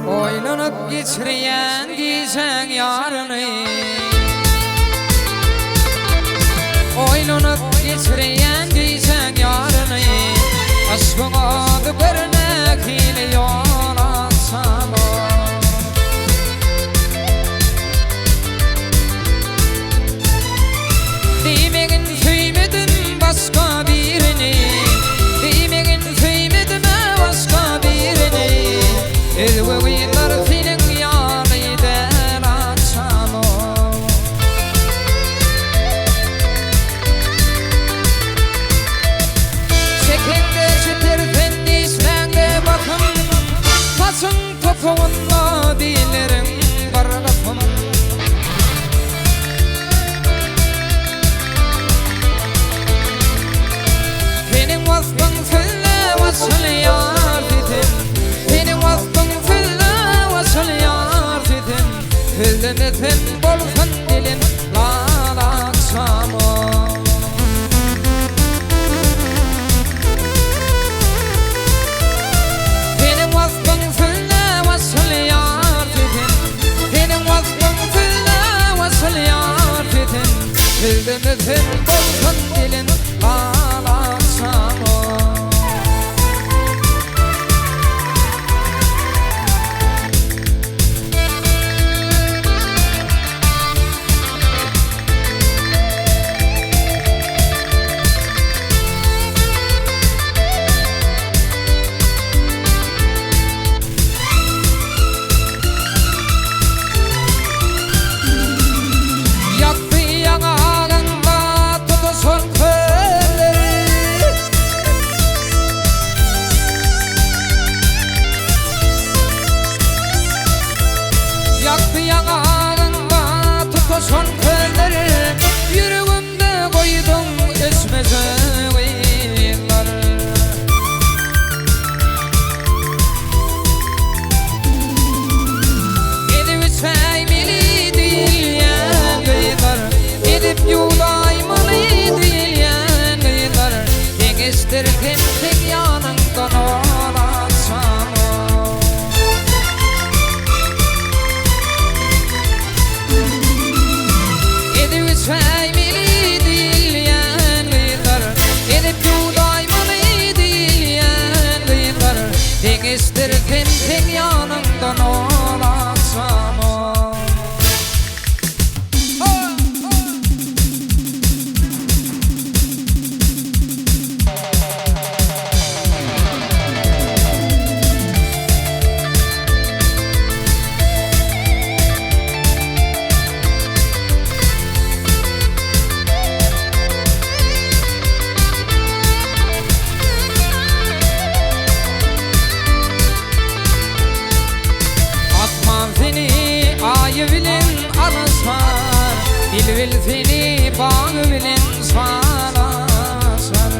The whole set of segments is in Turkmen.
Oýlanyp geçirýän gijäň ýaryny Oýlanyp geçirýän gijäň ýaryny Yşkyň ody gör nähili ýol açanok Diýmegin söýmedim başga birini Diýmegin söýmedim-ä başga birini Özge gyzlar seniň ýaly däl açanok. Çekeňde çeter sen dişläňde basym Saçyň topugynda dilleriň bir gysym. Seniň waspyň sözläp açylýar sesim Seniň waspyň sözläp açylýar sesim Sözlemesem bolsun dilim lal agşama. Seniň waspyň sözläp açylýar sesim Seniň waspyň sözläp açylýar sesim Sözlemesem bolsun dilim lal agşama. Ýakdy ýaňagyňda tutuşan kölleri. Ýakdy ýaňagyňda tutuşan kölleri. Ýüregimde goýduň öçmejek yzlar. Edip içäýmeli diýilýän gyzlar, Edip ýuwdaýmaly diýilýän gyzlar, Deňeşdirsem seň ýanyňdan ol agşamy. Edip içäýmeli diýilýän gyzlar, Edip ýuwdaýmaly diýilýän gyzlar, Deňeşdirsem seň ýanyňdan ol agşamy. Asman seni aýy bilen alyşar, Bilbil seni bagy bilen şalaşar.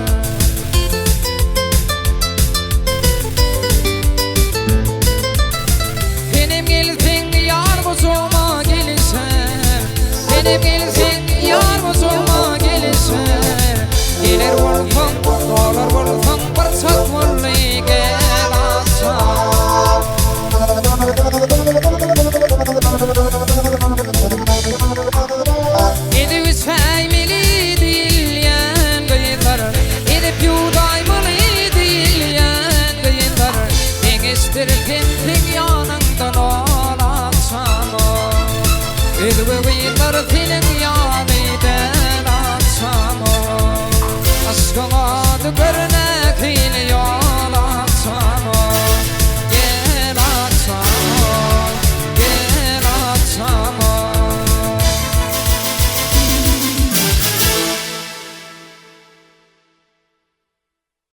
Senem gelseň ýar gujagyma gelişer, Senem gelseň ýar gujagyma gelişer. Geler bolsaň, dolar bolsaň bir çak boldy gel agşam. Edip içäýmeli diýilýän gyzlar, Edip ýuwdaýmaly diýilýän gyzlar, Deňeşdirsem seň ýanyňdan ol agşamy. Özge gyzlar seniň ýaly däl agşamy. Yşkyň ady gör.